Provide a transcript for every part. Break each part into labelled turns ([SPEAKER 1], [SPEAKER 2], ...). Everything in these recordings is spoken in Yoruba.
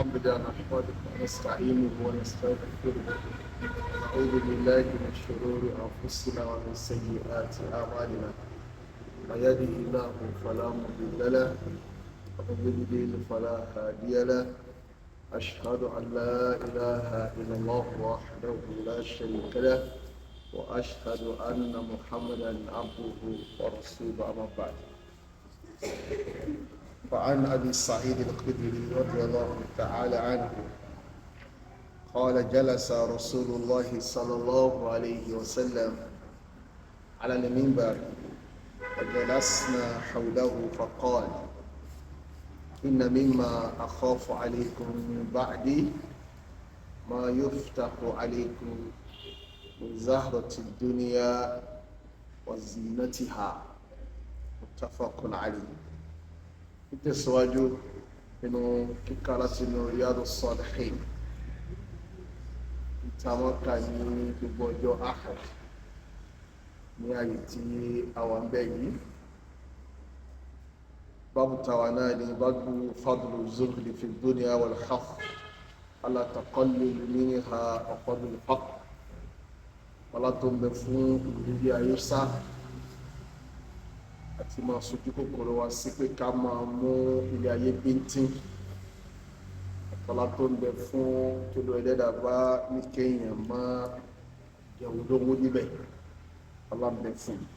[SPEAKER 1] الحمد لله نحمده ونستعينه ونستغفره، ونعوذ بالله من شرور أنفسنا ومن سيئات أعمالنا. من يهده الله فلا مضل له، ومن يضلل فلا هادي له. أشهد أن لا إله إلا الله وحده لا شريك له، وأشهد أن محمدا عبده ورسوله. أما بعد، فعن أبي سعيد الخدري رضي الله تعالى عنه قال: جلس رسول الله صلى الله عليه وسلم على المنبر وجلسنا حوله، فقال: إن مما أخاف عليكم من بعدي ما يفتح عليكم من زهرة الدنيا وزينتها. متفق عليه. Nítẹ̀síwájú nínú kíkà láti inú Riyadu Salihin, ìtàwọn kà ní gbogbo ọjọ́ Ahad ní ààyè tí àwọn ń bẹ yìí. Báàbù tàwa náà ní báàbù fadlu zuhdi fi dunya wal hath ala taqallul minha wa fadlu faqr. Wọlá tó ń bẹ fún ìrírí ayé sá àti máa sojú kòkòrò wa sí pé ká máa mú ilé ayé bíntín, ọ̀tọ́lá tó ń bẹ fún tó ẹlẹ́dàá bá ní kéèyàn máa jẹun lówó níbẹ̀, ọlá ń bẹ fún un.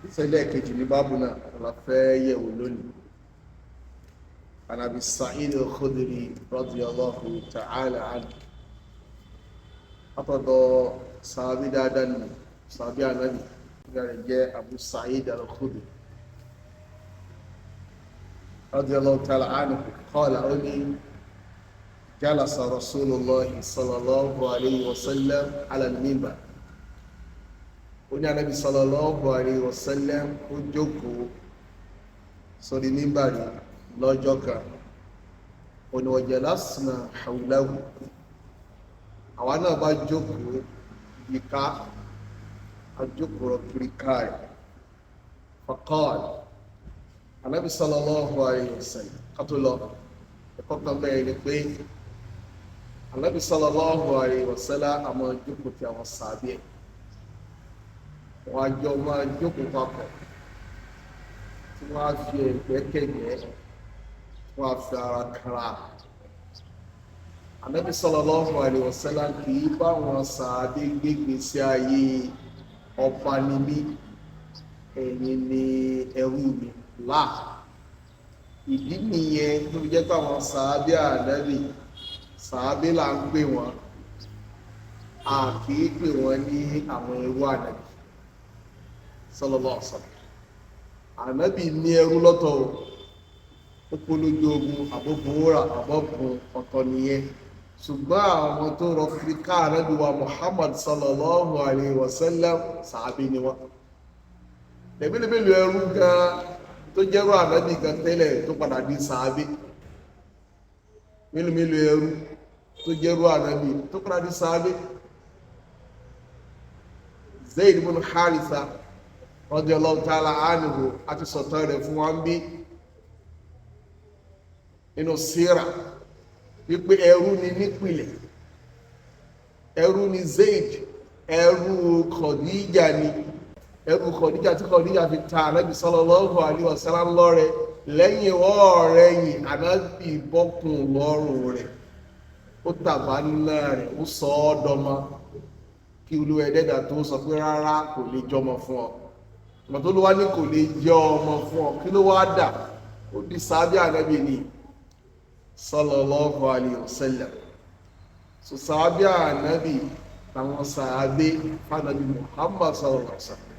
[SPEAKER 1] Ìṣẹ̀lẹ̀ kejì ní báàbù náà la fẹ́ yẹ̀wò lónìí. عن أبي سعيد الخدري رضي الله تعالى عنه، látọ̀dọ̀ sàábí dáadáa nù, sàábí ànábì rẹ̀ jẹ́ Abu Sa'id al-Khudri radiyallahu ta'ala anhu, qala, ó ní: jalasa Rasulullahi sallallahu alayhi wa sallam ala al-minbar. Ó ní ànábì sallallahu alayhi wa sallam ó jókòó sórí mímbàrí lọ́jọ́ kan. Ó ní wa jalasna hawlahu, àwa náà bá jókòó yíká, ajókòó kiri káàrí. Faqal, anabi sallallahu alayhi wa sallam, kátó lọ ẹ̀kọ́ kan bẹ́ẹ̀ ni pé anabi sallallahu alayhi wa sallam àmọ́ jókòó tí àwọn sàbí ẹ̀, wọ́n á jọ máa jókòó papọ̀, tí wọ́n á fi ẹ̀gbẹ́ kẹ̀gbẹ́, tí wọ́n á fi ara kara. Anabi sallallahu alayhi wa sallam kì í bá wọn sàbí gbégbé sí ayé ọba ni mí, ẹ̀yin ni ẹrú mi là. Ìdí nìyẹn tó fi jẹ́ pé àwọn sàábí ànábì, sàábí là ń pè wọ́n, a kì í pè wọ́n ní àwọn ẹrú ànábì sallallahu alaihi wasallam. Ànábì ní ẹrú lọ́tọ̀ o, ó kó lójú ogun, àbófowórà, àbọ̀kùn, ọ̀tọ̀ nìyẹn. Ṣùgbọ́n àwọn tó rọ kiri ká ànábì wa Muhammad sallallahu alayhi wa sallam, sàábí ni wọ́n. Lẹ́gbẹ̀lẹ́gbẹ̀lẹ́ ẹrú gan tó jẹ́rú ànábì gan tẹ́lẹ̀ tó padà di sàábí, mélòó mélòó ẹrú tó jẹ́rú ànábì tó padà di sàábí. Zayd ibn Haritha radiyallahu ta'ala anhu, àti sọ̀tàn rẹ̀ fún wa ń bí nínú síra wípé ẹrú ni nípìlẹ̀, ẹrú ni Zayd, ẹrú Khadija ni, ẹrú Khadija tí Khadija fi ta ànábì sallallahu alaihi wasallam lọ́rẹ. Lẹ́yìn ọ̀rẹ́yìn, ànábì bọ́kùn lọ́rùn rẹ̀, ó tàbá ńlá rẹ̀, ó sọ ọ́ dọmọ, kí Olúwa ẹ̀dẹ́dà tó sọ pé rárá, kò lè jọmọ fún ọ. Ìgbà tó ló wá ní kò lè jẹ ọmọ fún ọ, kí ló wá dà? Ó di sábẹ́ ànábì ni sallallahu alayhi wa sallam. So sábẹ́ ànábì làwọn sàábé fànàbí Muhammad sallallahu alayhi wa sallam,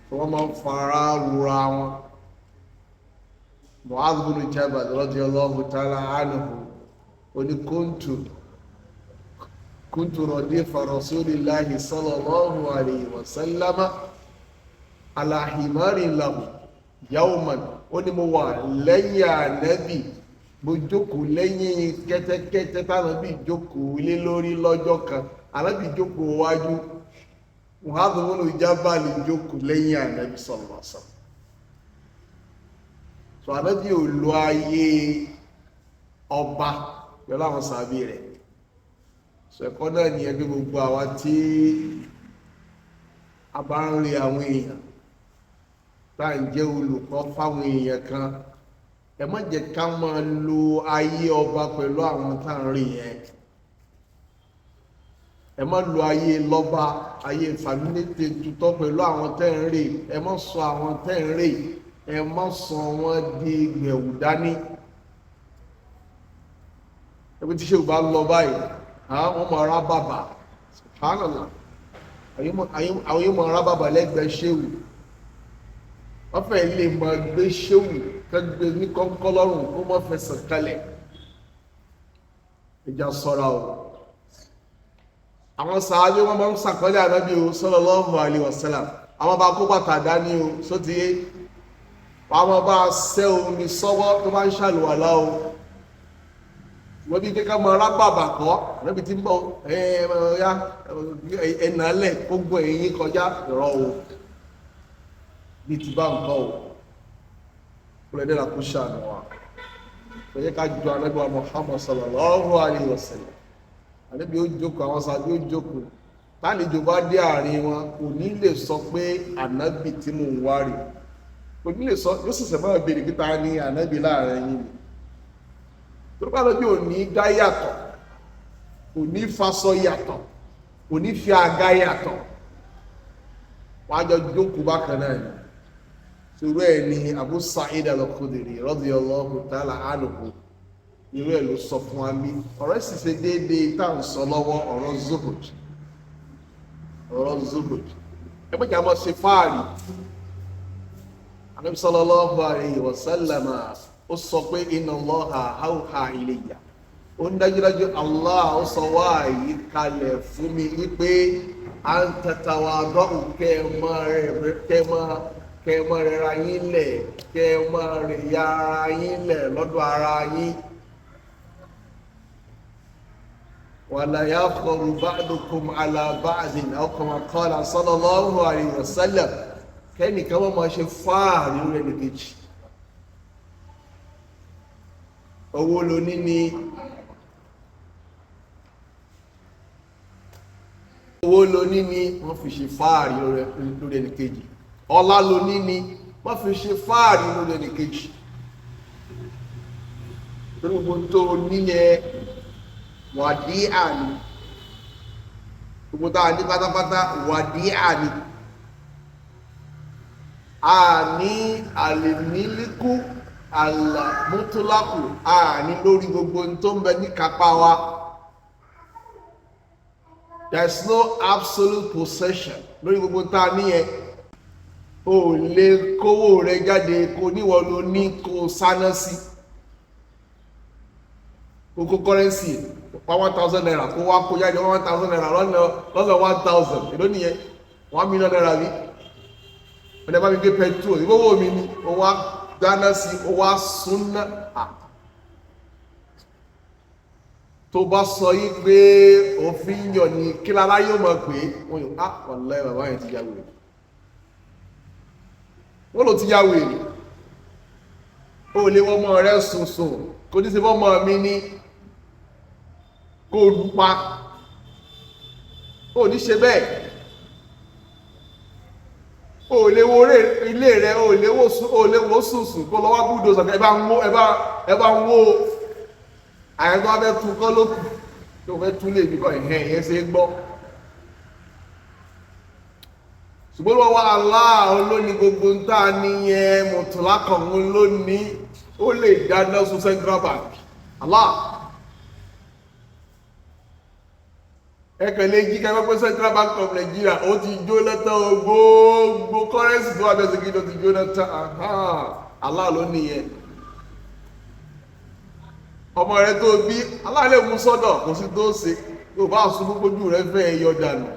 [SPEAKER 1] tí wọ́n máa ń fara rura wọn. Mu'adh bin Jabal radiyallahu ta'ala anhu oní kuntu radifa rasulillahi sallallahu alayhi wa sallama ala himarin lahu yawman. Ó ní mo wà lẹ́yìn ànábì, mo jókòó lẹ́yìn kẹ́tẹ́kẹ́tẹ́ tánàbí jókòó lé lórí lọ́jọ́ kan. Ànábì jókòó wájú, Mu'adh bin Jabal jókòó lẹ́yìn ànábì sallallahu alaihi wasallam. So ànábì ò lo ayé Ọba pẹ̀lú àwọn sàbí rẹ̀. Ṣẹ̀kọ́ náà ní ẹgbẹ́ gbogbo àwa tí a bá ń rí àwọn èèyàn tá à ń jẹ́ olùkọ́ fáwọn èèyàn kan, ẹ má jẹ́ ká máa lo ayé ọba pẹ̀lú àwọn tá à ń rí yẹn. Ẹ má lo ayé lọ́ba, ayé fàmílétè tutọ́ pẹ̀lú àwọn tẹ́ ń rí. Ẹ má sọ àwọn tẹ́ ń rí, ẹ má sọ wọ́n di gbẹ̀wù dání. Ẹbí tí ṣéwù bá lọ báyìí, àwọn ọmọ ará bàbà, subhanallah, àwọn yóò mọ ará bàbà lẹ́gbẹ̀ẹ́ ṣéwù. Wọ́n fẹ́ lè máa gbé ṣéwù kẹ́gbẹ́ ní kọ́ńkọ́ lọ́rùn kó má fẹsẹ̀ kalẹ̀. Ìjà sọ́ra o. Àwọn sàábé wọn máa ń sàkọlé ànábì o sallallahu alaihi wasallam. Àwọn bá kó bàtà dání o, sótìyé. Àwọn bá sẹ́ omi sọ́wọ́ tó bá ń ṣàlùwàlá o. Wọ́n bí kíkà máa rábàbà kọ́ ànábì tí ń bọ̀ ẹ̀ẹ́dá ẹ̀nàlẹ̀ kó gbọ́ ẹ̀yìn kọjá ìrọ̀ o. Bí ti bá nǹkan o, kúrẹ́dẹ́rà kó ṣàánú wa. Pẹ̀lú ká jọ ànábì wa Muhammad sallallahu alaihi wasallam. Ànábì ó jókòó, àwọn sàbí ó jókòó. Tálejò bá dé àárín wọn, kò ní lè sọ pé ànábì tí mò ń wá rè. Kò ní lè sọ, yóò ṣẹ̀ṣẹ̀ máa béèrè pé ta ni ànábì láàrin yín ni. Torí pé ànábì ò ní dá yàtọ̀, kò ní fasọ yàtọ̀, kò ní fi àga yàtọ̀. Wọ́n á jọ jókòó bákan náà ni. Sòrò ẹ̀ ni Abu Sa'id al-Khudri radiyallahu ta'ala anhu, irú ẹ̀ ló sọ fún wa bí ọ̀rọ̀ sì ṣe déédéé tá à ń sọ lọ́wọ́, ọ̀rọ̀ zuhud. Ọ̀rọ̀ zuhud, ẹ bá jà mọ́ ṣe fáàrí. Ànábì sallallahu alayhi wa sallam ó sọ pé inna Allaha awha ilayya, ó ń dájúdájú Allah ó sọ wáyé kalẹ̀ fún mi wípé à ń tatawada'u, kẹ́ mọ́ rẹra yín lẹ̀, kẹ́ mọ́ rẹ̀ ya ara yín lẹ̀ lọ́dọ̀ ara yín. Wala yakhuru ba'dukum ala ba'din aw kama qala sallallahu alayhi wa sallam, kẹ́nìkan wọ́n máa ṣe fáàrí rẹ̀ nìkejì. Owó lóní ni, owó lóní ni wọ́n fi ṣe fáàrí lórí ẹnìkejì. Ọlá lóní ni wọ́n fi ṣe fáàrí lórí ẹnìkejì. Torí gbogbo tó níyẹn wàdíà ni, gbogbo tá a ní pátápátá wàdíà ni. A ní àlèmílíkù àlàmútúlákù, a ní lórí gbogbo tó ń bẹ ní kápá wa. There is no absolute possession lórí gbogbo tá a níyẹn. O lè kówó rẹ jáde kó níwọ̀ ló ní kó sáná sí kókó kọ́rẹ́nsì pa 1,000 naira kó wá kó jáde 1,000 naira lọ́nà 1,000, èló nìyẹn? 1 million naira bí wọ́n lè bá mi gbé petrol ìgbówó mi ni ó wá dáná sí, ó wá súnná. Tó bá sọ yí pé òfin yọ ní kí lára yóò mọ̀ pé wọ́n yóò á wallahi bàbá yẹn ti ya wèrè, wọ́n ló ti ya wèrè. Ó lè wọ́n mọ́ rẹ̀ sùnsùn kò ní ṣe fọ́mọ mi ní kó lù pa, ó ní ṣe bẹ́ẹ̀. Ó lè wo ilé rẹ̀, ó lè wo sùnsùn kó lọ wá búdó sọ̀kẹ́ ẹ bá ń wó, ẹ bá ń wó àyẹ̀tọ́ abẹ́ tún kọ́ ló kù tó fẹ́ tún lè bíkọ́ ìhẹ́ ìyẹn ṣe é gbọ́. Ṣùgbọ́n wọ́n wá Allah olóní gbogbo ń tà níyẹn mọ̀tòlákàn lónìí, ó lè dáná sun Central Bank. Allah ẹ̀kẹ́ lè jí kẹ́kọ́ pé Central Bank of Nigeria ó ti jóná tán, gbogbo kọ́rẹ́nsì tó wà bẹ́ẹ̀ sí kí ló ti jóná tán. Allah ló nìyẹn. Ọmọ rẹ tó bí Allah lè mú sọ́dọ̀, kò sí tó ṣe tó bá ṣubú gbójú rẹ fẹ́ yọ dànù.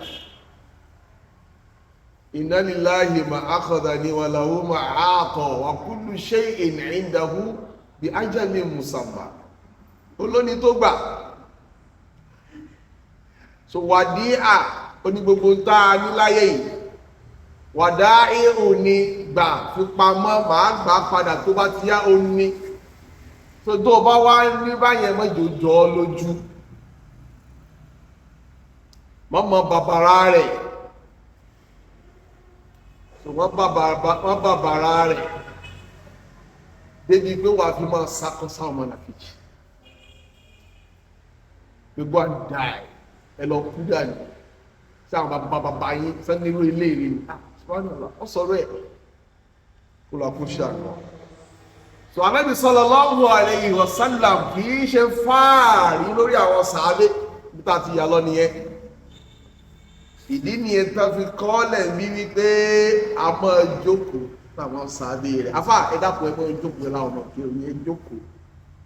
[SPEAKER 1] Inna lillahi ma akhadha ni wa lahu ma a'ta wa kullu shay'in 'indahu bi ajalin musamma. Olóní tó gbà. So wàdíà oní gbogbo tá a ní láyé yìí, wàdá ihò ni gbà fipamọ́, màá gbà padà tó bá ti yá ó ní. Tó tó bá wá ní báyẹn, mọ́jọ jọ ọ́ lójú, mọ́mọ́ bàbàrà rẹ̀. Wọ́n bàbàrà rẹ̀ débi pé wàá fi máa sakọ́sá ọmọ làkejì gbogbo àdá ẹ lọ kú dànù sí àwọn bàbá bàbá yín sani irú ilé rẹ ni. Ọ sọ̀rọ̀ ẹ kó lọ kó ṣàkọ. So Ànábì sallallahu alayhi wa sallam kì í ṣe fáàrí lórí àwọn sàábé bí tá a ti yà lọ nìyẹn. Ìdí nìyẹn tá a fi kọ́lẹ̀ bí wípé a máa jókòó táwọn sàábé rẹ̀. Afá, ẹ dákun, ẹ máa jókòó láwọn ọmọ kí oyin ẹ jókòó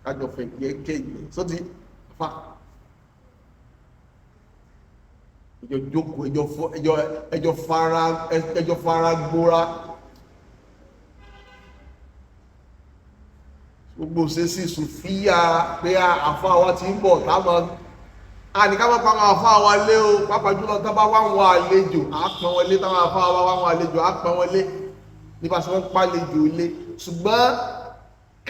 [SPEAKER 1] kájọ fẹ̀gbẹ́ kéègbé sọ́tì. Afá, ẹjọ jókòó, ẹjọ fara gbóra. Gbogbo ṣe sí sùfíà pé àfa wa ti ń bọ̀ táwọn àníká máa pa àwọn àfa wa lé o, pàápàá jùlọ tó bá wá wọn àlejò, á pọn wọn lé. Táwọn àfa wa wá wọn àlejò, á pọn wọn lé nípa tí wọ́n pàlejò lé. Ṣùgbọ́n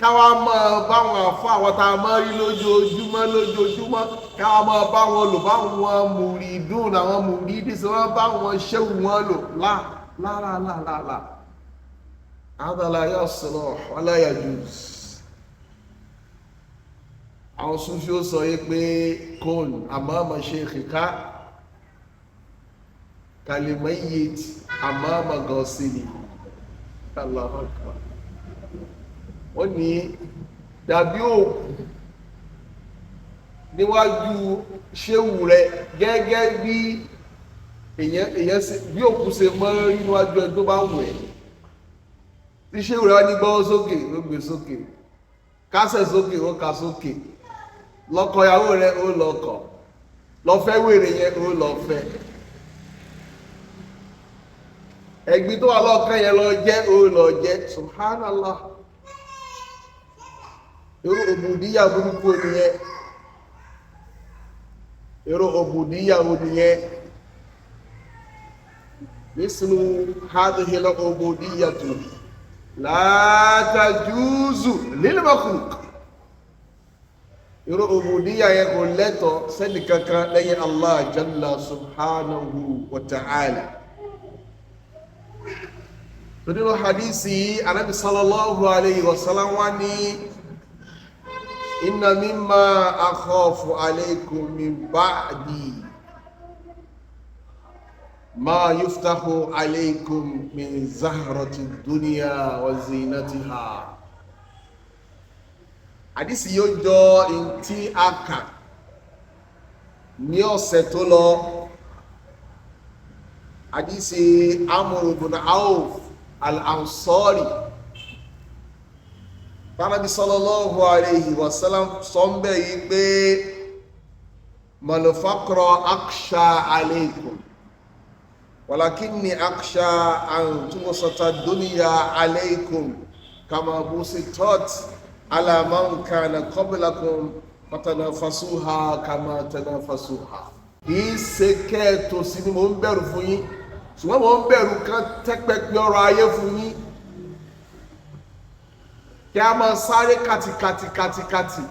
[SPEAKER 1] káwa máa báwọn àfa àwọn tá a máa rí lójoojúmọ́ lójoojúmọ́, káwa máa bá wọn lò báwọn mùrídùn, àwọn mùrídìí sí wọn bá wọn ṣéwù wọn lò lá lá lá lá lá lá. هذا لا يصلح ولا يجوز. Àwọn Sufi ó sọ yìí pé كن أمام شيخك كالميت أمام غاسله. الله أكبر. Wọ́n ní dàbí òkú níwájú ṣéwù rẹ, gẹ́gẹ́ bí èyàn èyàn bí òkú ṣe mọ́ rí níwájú ẹ tó bá wù ẹ́. Tí ṣéwù rẹ wá ní gbọ́wọ́ sókè, ó gbé sókè, kásẹ̀ sókè, ó ka sókè, lọ́kọ ìyàwó rẹ, ó lọ́kọ, lọ́fẹ́ wèrè yẹn, ó lọ́fẹ́, ẹ̀gbin tó wà lọ́kàn yẹn lọ jẹ́, ó lọ jẹ́. سبحان الله, irú òbùdíyà burúkú nìyẹn? Irú òbùdíyà nìyẹn? مثل هذه العبودية لا تجوز للمخلوق. Irú òbùdíyà yẹn kò lẹ́tọ̀ sẹ́ni kankan lẹ́yìn Allah جل سبحانه وتعالى. Nínú hadisi, Anabi صلى الله عليه وسلم wá ní إن مما أخاف عليكم من بعدي ما يفتح عليكم من زهرة الدنيا وزينتها. Hadisi yóò jọ ntí a kà ní ọ̀sẹ̀ tó lọ, hadisi Amr ibn Auf al-Ansari. Tánàbí صلى الله عليه وسلم sọ ń bẹ̀ yìí pé ما الفقر أخشى عليكم ولكني أخشى أن تبسط الدنيا عليكم كما بسطت على من كان قبلكم فتنافسوها كما تنافسوها. Kìí ṣe kẹ́ẹ̀tọ́ sí ni mò ń bẹ̀rù fún yín, ṣùgbọ́n mò ń bẹ̀rù kan tẹ́pẹ́pẹ́ ọrọ̀ ayé fún yín, kí a máa sáré kàtìkàtì kàtìkàtì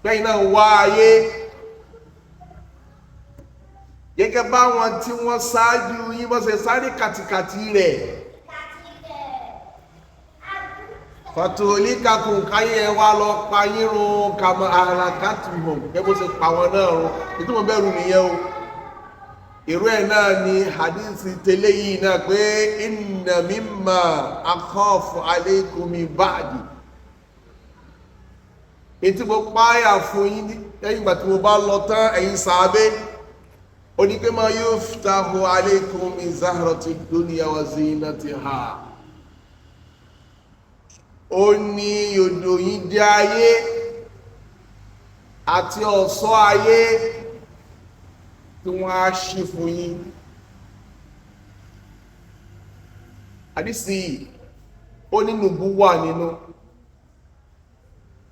[SPEAKER 1] lẹ́yìn náà wá ayé, gẹ́gẹ́ báwọn tí wọ́n ṣáájú yín bọ́ ṣe sáré kàtìkàtì rẹ̀. فتهلككم, káyé ẹ wá lọ pa yín run, كما أهلكتهم, gẹ́gẹ́ bó ṣe pa wọn náà run. Ìtumọ̀ bẹ̀rù nìyẹn o. Irú ẹ̀ náà ni hadisi tẹ́lẹ̀ yìí náà pé إن مما أخاف عليكم من بعدي, ètí mo páyà fún yín lẹ́yìn ìgbà tí mo bá lọ tán, ẹ̀yin sàábé, onípe ما يفتح عليكم من زهرة الدنيا وزينتها, ó ní odò yín dé ayé àti ọ̀ṣọ́ ayé tí wọ́n á ṣí fún yín. Àdísì yìí ó ní nùbú wà nínú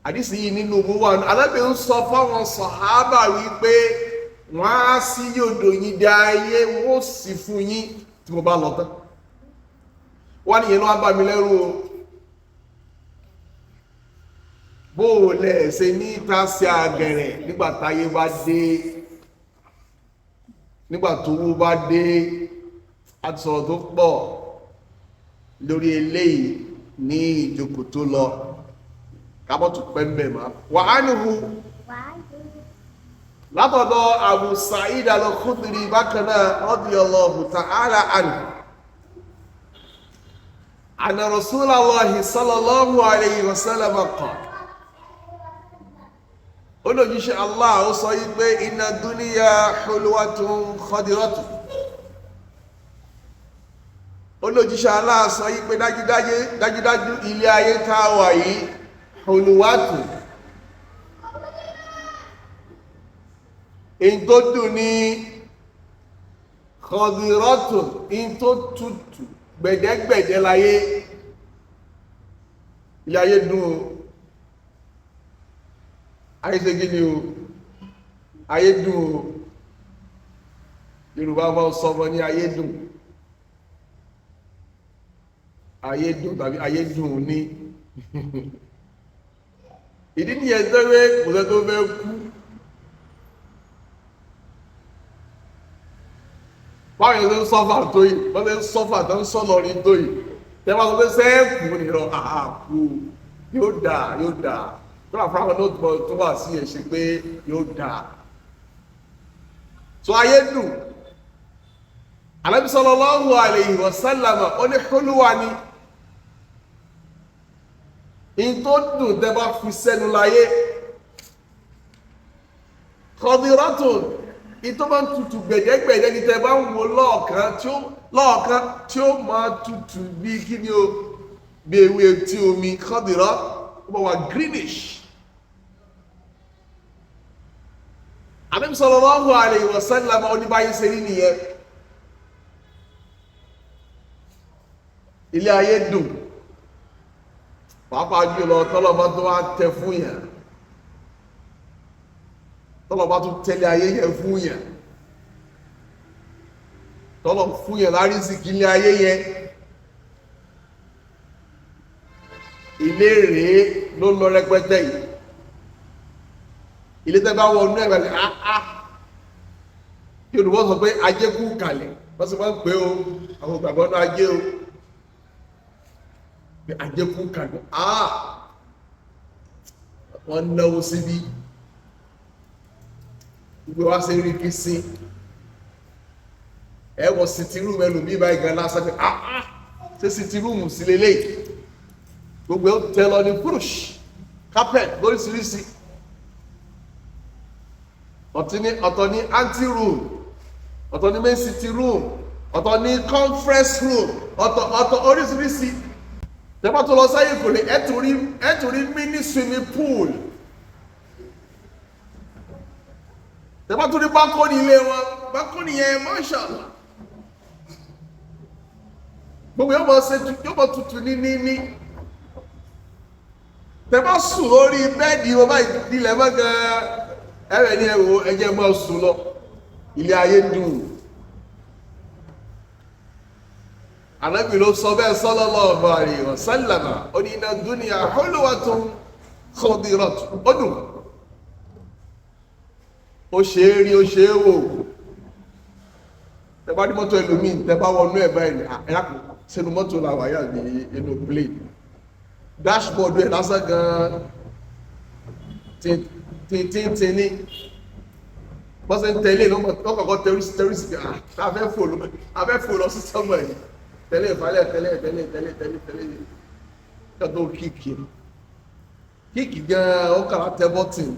[SPEAKER 1] àdísì yìí, nínú nùbú wà nínú. Alábẹ̀ ń sọ fáwọn sàhábà wípé wọ́n á sí yòdò yín dé ayé, wọ́n ó sì fún yín tí mo bá lọ tán. Wọ́n ní ìyẹn ló wá bá mi lẹ́rù o. Bó o lẹ̀ ṣe ní tàṣí àgẹ̀rẹ̀ nígbà táyé bá dé, nígbà tó wú bá dé. A ti sọ̀rọ̀ tó pọ̀ lórí eléyìí ní ìjókòó tó lọ, kábọ̀ tó pẹ́ ń bẹ̀ mọ́. Wà á nìhu látọ̀dọ̀ Abu Sa'id al-Khudri bákan náà radiyallahu ta'ala anhu, anna Rasulallahi sallallahu alayhi wa sallam qala, olójúṣe Allah ó sọ yí pé inna dunya hulwatun khadiratun. Olójúṣe Allah sọ yí pé dájúdájú ilé ayé tá a wà yìí, hulwatun, èyí tó dùn ní, khadiratun, èyí tó tutù gbẹ̀dẹ́gbẹ̀dẹ́ láyé. Ilé ayé dùn o, ayé ṣe kí ni o, ayé dùn o. Yorùbá máa ń sọ ọmọ ní ayé dùn, ayé dùn tàbí ayé dùn ní. Ìdí nìyẹn tó fẹ́ kò sẹ́ tó fẹ́ kú. Báwo ni wọ́n ṣe ń sọ́fà tó yìí, wọ́n ṣe ń sọ́fà tó ń sọ́ lọ́rin tó yìí, tẹ́ bá sọ pé sẹ́ẹ̀kù nìran àkú yóò dà, yóò dà. Kúrò fún àwọn náà tó wà sí ẹ̀ ṣe pé yóò dà. So ayé dùn. Ànábì sallallahu alayhi wa sallam ó ní húlúwa ni in tó dùn tẹ́ bá fi sẹ́nu láyé. Khadiratun, in tó bá ń tutù gbẹ̀dẹ́gbẹ̀dẹ́ ni tẹ́ bá ń wo lọ́ọ̀kan tí ó lọ́ọ̀kan tí ó máa tutù bí kíni o, bí ewé etí omi. Khadira, ó máa wà greenish. Ànábì sallallahu alayhi wa sallam ó ní báyìí ṣe rí nìyẹn. Ilé ayé dùn, pàápàá jùlọ tọ́lọ́bá tó wá tẹ fún yàn, tọ́lọ́bá tó tẹ́lẹ̀ ayé yẹn fún yàn, tọ́lọ́ fún yàn lárísìkí ilé ayé yẹn. Ilé rèé ló lọ rẹpẹtẹ yìí, ilé tẹ́ bá wọnú ẹ̀rọ ni áá. Yorùbá sọ pé ajé kú kalẹ̀, wọ́n sì máa ń pè ó, àwọn ìgbàgbọ́ náà ajé o, pé ajé kú kalẹ̀, áá wọ́n náwó síbí, gbogbo wa ṣe rí kí sí ẹ wọ sitiruumu ẹlòmíì báyìí gan lásán pé áá ṣé sitiruumu sí lélẹ́yìí, gbogbo ẹ tẹ lọ ní push carpet lóríṣiríṣi. Ọ̀tọ̀ ní ante room, ọ̀tọ̀ ní main city room, ọ̀tọ̀ ní conference room, ọ̀tọ̀ oríṣiríṣi. Tẹ́pá tó lọ sáyé kò lè ẹ tún rí mini swimming pool. Tẹ́pá tó rí balcony ilé wọn, balcony yẹn mashallah, gbogbo yóò máa ṣe yóò máa tutù ní ní ní. Tẹ́pá sùn lórí bẹ́ẹ̀dì wọn báyìí ilẹ̀ mọ́ gan-an, ẹ̀rẹ̀ ní ẹ̀wò ẹjẹ́ máa sùn lọ. Ilé ayé dùn. Ànábì ló sọ bẹ́ẹ̀ sallallahu alaihi wasallam, ó ní inna dunya hulwatun khadiratun. Ó dùn, ó ṣe é rí, ó ṣe é wò. Tẹ bá ní mọ́tò ẹlòmíì, tẹ bá wọnú ẹ̀ báyìí ní ẹ̀rákùn sínú mọ́tò làwọn àyà ní inú plane, dashboard ẹ̀ lásán gan-an tíntìní wọ́n ṣe ń tẹ̀lé lọ́kọ̀ọ́kọ́ tẹ̀rísì tẹ̀rísì bí afẹ́ fò lọ sí sọ́mọ̀ ẹ̀ tẹ̀lé ìfalẹ̀ tẹ̀lé tẹ̀lé tẹ̀lé tẹ̀lé tẹ̀lé kẹ́tọ́ kíkì kíkì gan-an ó kàrà tẹ bọ́tìn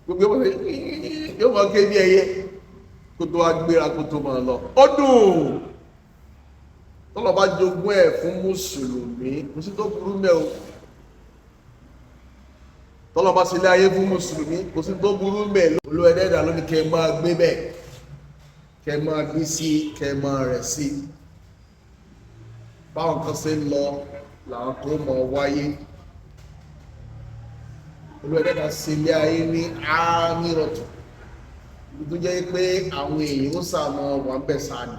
[SPEAKER 1] gbogbo yóò máa ké bí ẹyẹ kó tó wá gbéra kó tó máa lọ. Ó dùn tọ́lọ̀ bá jogún ẹ̀ fún mùsùlùmí, kò sí tó burú mẹ́ o. Tọ́lọ̀ bá sílé ayé fún mùsùlùmí, kò sí tó burú mẹ́. Olúwa ẹlẹ́dàá ló ní kẹ́ máa gbé bẹ́ẹ̀, kẹ́ máa bí sí, kẹ́ máa rẹ̀ sí. Báwọn kan ṣe ń lọ làwọn tó mọ̀ wáyé. Olúwa ẹlẹ́dàá sílé ayé ní àmírọ̀tù, ibi tó jẹ́ pé àwọn èèyàn ó sàmọ́ wà ń bẹ̀ sáà ni.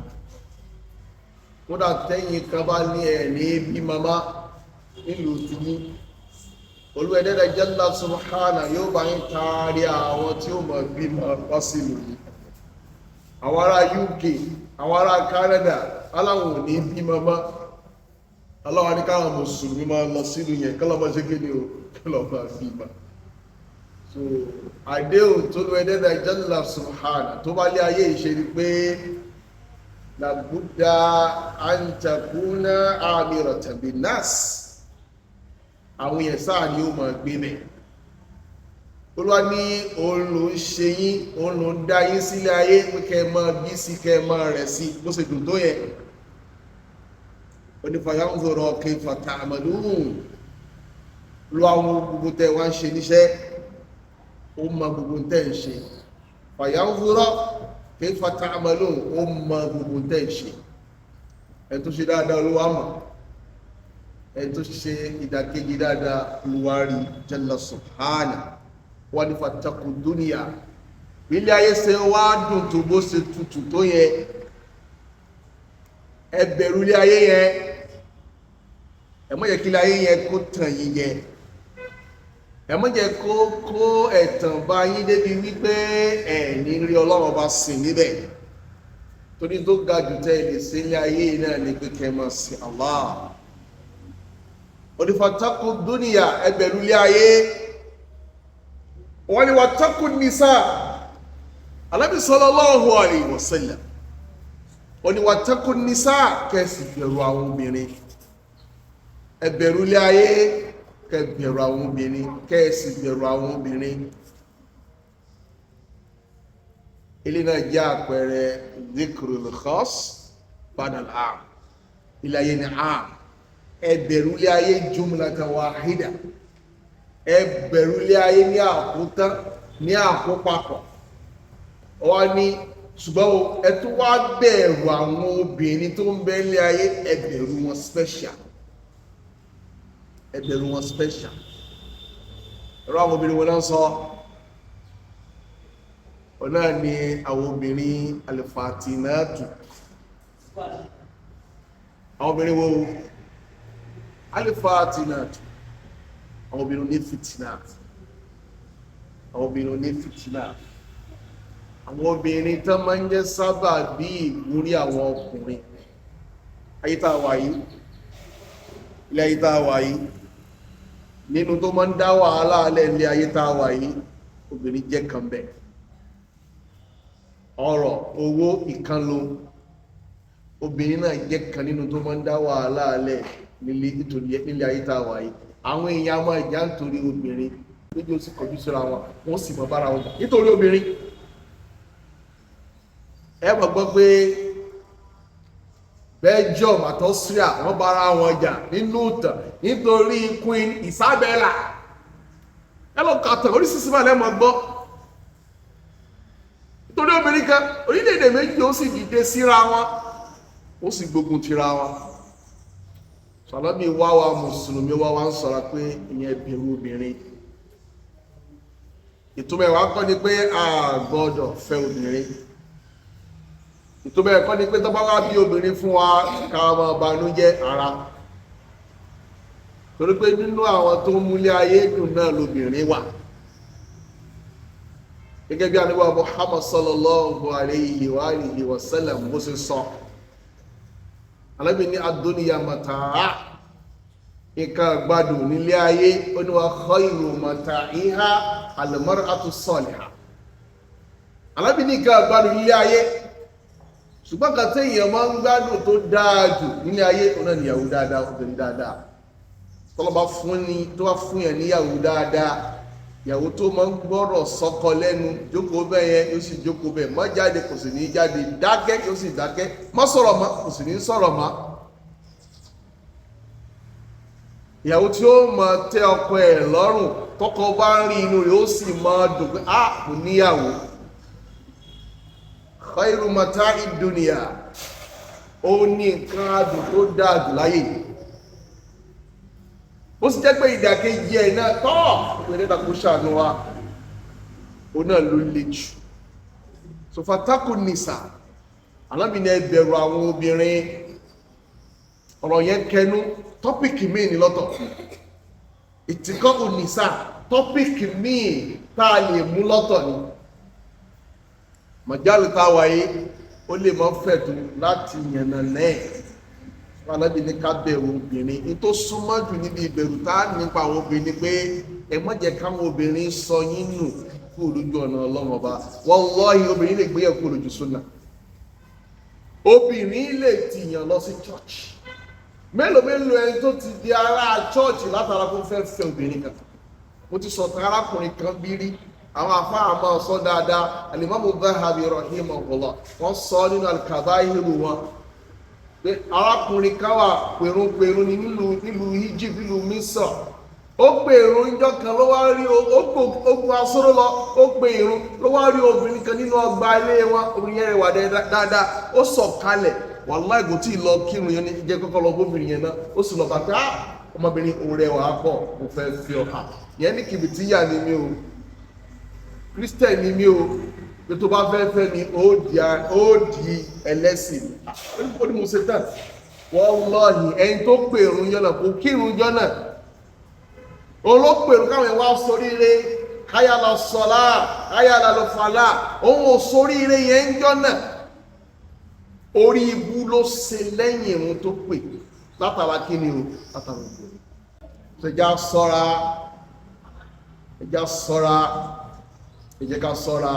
[SPEAKER 1] Kódà tẹ́yìn kan bá ní ẹ̀ ní bí mama Nílùú tiyín, Olúwa jalla subhana yóò bá yín taari àwọn tí ó mọ̀ bímọ wá sílùú yìí. Àwọn ará UK, àwọn ará Canada, aláwọn ò ní bímọ mọ́. Aláwọn ní káwọn mùsùlùmí máa lọ sílùú yẹn, kí lọ́mọ ṣe kéde o, kí lọ́mọ bímọ. So àdéhùn tó lọ ẹ̀dẹ́dà jalla subhana tó bá lé ayé ìṣe ni pé làbúdà an takuna amiratan bin nas, àwọn yẹn sáà ni ó máa gbé mẹ́. Olúwa ní òun ló ń ṣe yín, òun ló ń dá yín sílé ayé pé kẹ́ ẹ máa bí sí, kẹ́ ẹ máa rẹ̀ sí, bó ṣe dùn tó yẹ. Onífàyàǹzọrọ kayfa ta'malun, lọ àwọn gbogbo tẹ wá ń ṣe níṣẹ́, ó mọ gbogbo tẹ ń ṣe. Fàyàǹzọrọ kayfa ta'malun, ó mọ gbogbo tẹ ń ṣe. Ẹni tó ṣe dáadáa, Olúwa mọ̀. Ẹni tó ṣe ìdàkejì dáadáa, Olúwa rí jalla subhana. Wọ́n ní fattaqu dunya, ilé ayé ṣe wá dùn tó, bó ṣe tutù tó yẹ, ẹ bẹ̀rù ilé ayé yẹn. Ẹ má jẹ́ kí ilé ayé yẹn kó tàn yín jẹ. Ẹ má jẹ́ kó ẹ̀tàn bá yín débi wípé ẹ ní rí Ọlọ́run bá sìn níbẹ̀, torí tó ga jù tẹ́ ẹ lè ṣe ilé ayé náà ní pé kẹ́ ẹ máa sìn Allah. Onífàtàkù dúnìyà, ẹ bẹ̀rù ilé ayé. Wọ́n ní wàtàkù nìsà. Ànábì sallallahu alayhi wa sallam, wọ́n ní wàtàkù nìsà, kẹ́sì bẹ̀rù àwọn obìnrin. Ẹ bẹ̀rù ilé ayé, kẹ́ bẹ̀rù àwọn obìnrin, kẹ́sì bẹ̀rù àwọn obìnrin. Ilé náà jẹ́ àpẹẹrẹ dhikrul khas ba'da al-'am. Ilé ayé ni 'am. Ẹ bẹ̀rù ilé ayé jumlatan wahida, ẹ bẹ̀rù ilé ayé ní àkótán, ní àkópapọ̀. Wọ́n ní ṣùgbọ́n ẹ tún wá bẹ̀rù àwọn obìnrin tó ń bẹ ilé ayé, ẹ bẹ̀rù wọn special, ẹ bẹ̀rù wọn special. Ẹ̀rọ àwọn obìnrin wọn náà sọ wọn náà ní àwọn obìnrin alifatinatu. Àwọn obìnrin wo? Alifatinatu, àwọn obìnrin ní fìtínà, àwọn obìnrin ní fìtínà, àwọn obìnrin tó máa ń jẹ́ sábà bí ìwúrí àwọn ọkùnrin. Ayé tá a wà yìí, ilé ayé tá a wà yìí, nínú tó máa ń dá wàhálà alẹ́ ilé ayé tá a wà yìí, obìnrin jẹ́ kan bẹ́ẹ̀. Ọrọ̀ owó ìkànnlò, obìnrin náà jẹ́ kan nínú tó máa ń dá wàhálà alẹ́ nílé ayé tá a wà yìí. Àwọn èèyàn máa jà nítorí obìnrin lójú, ó sì kọjú síra wọn, wọ́n sì mọ bára wọn jà nítorí obìnrin. Ẹ mọ̀ gbọ́ pé Belgium àti Austria, wọ́n bára wọn jà nínú ìtàn nítorí Queen Isabella. Ẹ lọ kà tàn oríṣiríṣi máa lẹ́mọ̀ gbọ́. Nítorí obìnrin kan, orílẹ̀-èdè méjì ó sì dìde síra wọn, ó sì gbógun tira wọn. Sàlámì wá wa mùsùlùmí wá wa ń sọ̀rọ̀ pé ìyẹn bẹ̀rù obìnrin. Ìtumọ̀ ẹ̀wà kọ́ ni pé a gbọ́dọ̀ fẹ́ obìnrin. Ìtumọ̀ ẹ̀kọ́ ni pé tó bá wá bí obìnrin fún wa, ká máa banújẹ́ ara, torí pé nínú àwọn tó ń múlé ayé dùn náà lobìnrin wà, gẹ́gẹ́ bí àníwá Muhammad sallallahu alayhi wa alihi wa sallam bó ṣe sọ. Ànábì ní ad-dunya mataa, nǹkan gbádùn nílé ayé. Ó ní wa khayru mata'iha al-mar'atu salihah. Ànábì ní nǹkan gbádùn nílé ayé, ṣùgbọ́n kan tí èèyàn máa ń gbádùn tó dáa jù nílé ayé, ó náà níyàwó dáadáa, obìnrin dáadáa. Tọ́lọ́ba fún ni, tó bá fún yàn níyàwó dáadáa, ìyàwó tó máa ń gbọ́rọ̀ sọ́kọ lẹ́nu, jókòó bẹ́ẹ̀ yẹn, yóò sì jókòó bẹ́ẹ̀, má jáde, kò sì ní jáde, dákẹ́, yóò sì dákẹ́, má sọ̀rọ̀ mọ́, kò sì ní sọ̀rọ̀ mọ́. Ìyàwó tí ó máa tẹ́ ọkọ ẹ̀ lọ́rùn, tọkọ bá ń rí, inú rẹ̀ ó sì máa dùn pé a kò níyàwó. Khairu mata'i dunya, ó ní nǹkan adùn tó dáa jù láyé. Ó sì jẹ́ pé ìdàkejì ẹ̀ náà tọ́ ìpínlẹ̀ dàkú ṣàánú wa, ó náà ló le jù. So fataku nisa, Ànábì ní ẹ bẹ̀rù àwọn obìnrin. Ọ̀rọ̀ yẹn kẹnu, topic míì ní lọ́tọ̀. Ìtìkọ́ ònìsà, topic míì tá a lè mú lọ́tọ̀ ni. Mọ̀jálù tá a wáyé, ó lè mọ́ fẹ̀dù láti yànnà náà. Alábì ní ká bẹ̀rù obìnrin. Ní tó súnmọ́ jù níbi ìbẹ̀rù tá a nípa àwọn obìnrin ni pé ẹ má jẹ́ káwọn obìnrin sọ yín nù kú lójú ọ̀nà Ọlọ́run Ọba. Wallahi, obìnrin lè gbé ẹ̀kú lójú súnà. Obìnrin lè tìyàn lọ sí church. Mélòó mélòó ẹni tó ti di ará church látara kó fẹ́ fẹ́ obìnrin kan. Mo ti sọ tán arákùnrin kan bí rí, àwọn afáà máa sọ dáadáa. Alimamu Dhahabi rahimahullah, wọ́n sọ nínú al-Kabā'iru wọn pé arákùnrin kan wà, pèrúnpèrún ní nílùú Egypt, nílùú Misr. Ó pè irun ìjọ kan, ló wá rí ogun asóró lọ. Ó pè irun, ló wá rí obìnrin kan nínú ọgbà ilé wọn. Obìnrin yẹn rẹwà dáadáa. Ó sọ̀ kalẹ̀, wàláì, kò tí ì lọ kírun yẹn ní jẹ́ kọ́kọ́ lọ bóbìnrin yẹn náà. Ó sì lọ bá pé, "Ah, ọmọbìnrin, òun rẹwà pọ̀, mo fẹ́ fi ọ hà." Yẹn ní, "Kìbìtìyà ni mí o, Christian ni mí o, pé tó bá fẹ́ fẹ́ mi, ó di ẹlẹ́sìn." Ó ní, "Mo ṣe tán." Wallahi, ẹni tó pè irun jọ náà kò kírun jọ náà. Olópèrún káwọn ẹwà sóríire, káyàlá sọlá, káyàlá lọ fàlà, òun ò sóríire yẹn ń jọ náà. Orí ibú ló ṣe lẹ́yìn irun tó pè látara kíni o? Látara ògbó. Ẹja sọ́ra, ẹja sọ́ra, ẹ jẹ́ ká sọ́ra.